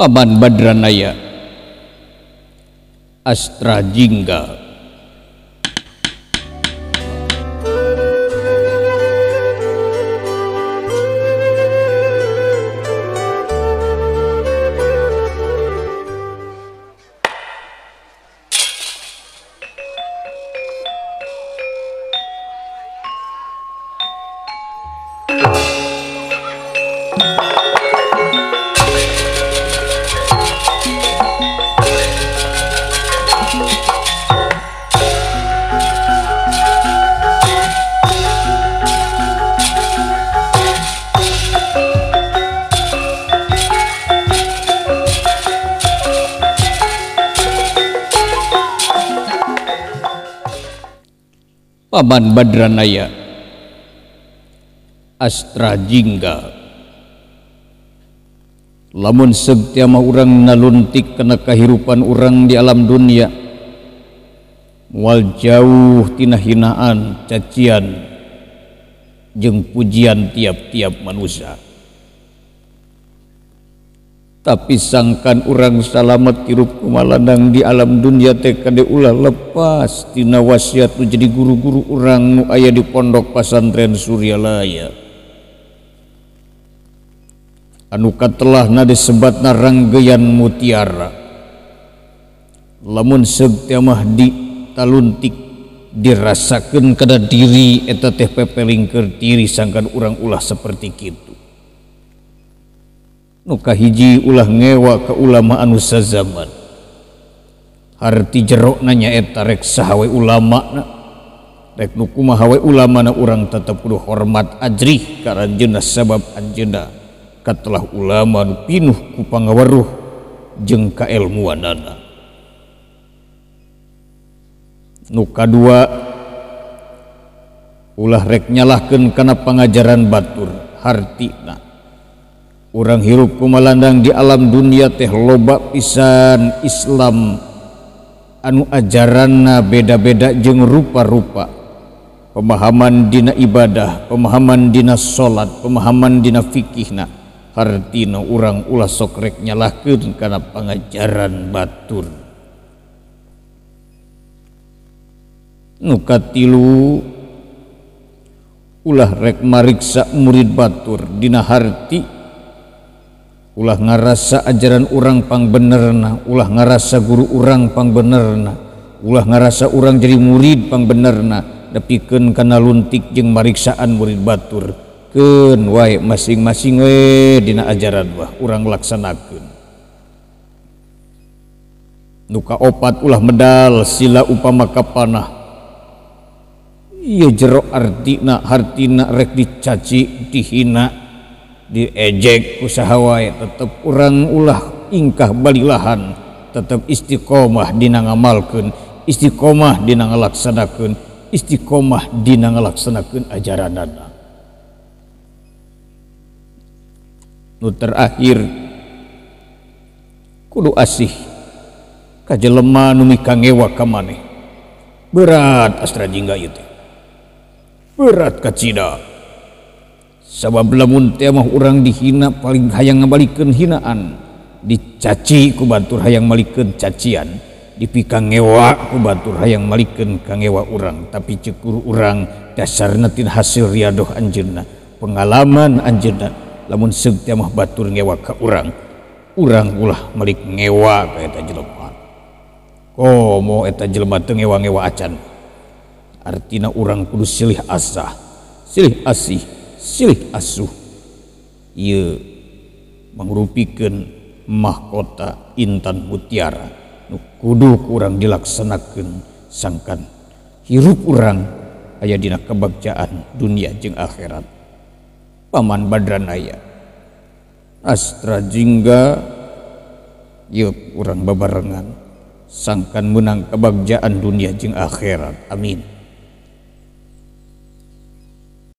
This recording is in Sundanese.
Paman Badranaya Astra Jingga. Paman Badranaya Astra Jingga. Lamun setia mah urang naluntik kana kahirupan urang di alam dunia, moal jauh tina hinaan, cacian jeung pujian tiap-tiap manusia. Tapi sangkan urang salamet hirup kumalandang di alam dunia teh kade ulah lepas tina wasiat nu jadi guru-guru urang nu aya di pondok pasantren Suryalaya. Anu katelahna disebatna ranggeyan mutiara. Lamun seuk teh mah di taluntik dirasakeun kana diri eta teh pepelingker diri sangkan urang ulah seperti kitu. Nu kahiji ulah ngewa ka ulama anu sazaman. Harti jerokna nyaeta rek saha we ulamana, rek nu kumaha we ulamana urang tetep kudu hormat ajrih ka anjeunna sabab anjeunna katelah ulama nu pinuh ku pangaweruh jeung kaelmuanana. Nu kadua ulah rek nyalahkeun kana pangajaran batur. Hartina urang hirup kumalandang di alam dunia teh loba pisan Islam anu ajaranna beda-beda jeung rupa-rupa. Pemahaman dina ibadah, pemahaman dina salat, pemahaman dina fikihna. Hartina urang ulah sok rek nyalahkeun kana pangajaran batur. Nu katilu ulah rek mariksa murid batur dina harti ulah ngarasa ajaran urang pangbenerna, ulah ngarasa guru urang pangbenerna, ulah ngarasa urang jadi murid pangbenerna, nepikeun kana luntik jeung mariksaan murid batur. Keun wae masing-masing we dina ajaran wah urang laksanakeun. Nu kaopat ulah medal sila upama kapanah. Ieu jero artina, hartina rek dicaci, dihina, diejek ku saha wae tetep urang ulah ingkah balilahan, tetep istiqomah dina ngamalkeun, istiqomah dina ngalaksanakeun, istiqomah dina ngalaksanakeun ajaranana. Nu terakhir kudu asih ka jelema nu mikangewa ka maneh. Berat Astra Jingga ieu teh, berat kacida. Sabab lamun teh mah urang dihina paling hayang ngabalikeun hinaan, dicaci ku batur hayang malikeun cacian, dipikangewa ku batur hayang malikeun kangewa urang. Tapi ceuk guru urang dasarna tina hasil riadoh anjeunna, pengalaman anjeunna. Lamun seuk teh mah batur ngewa ka urang, urang ulah malik ngewa ka eta jelema. Komo eta jelema teu ngewa-ngewa acan. Artina urang kudu silih asah, silih asih, silih asuh. Ieu mangrupikeun mahkota intan mutiara nu kudu ku urang dilaksanakeun sangkan hirup urang aya dina kebagjaan dunia jeung akhirat. Paman Badranaya Astra Jingga ieu urang babarengan sangkan menang kebagjaan dunia jeung akhirat. Amin.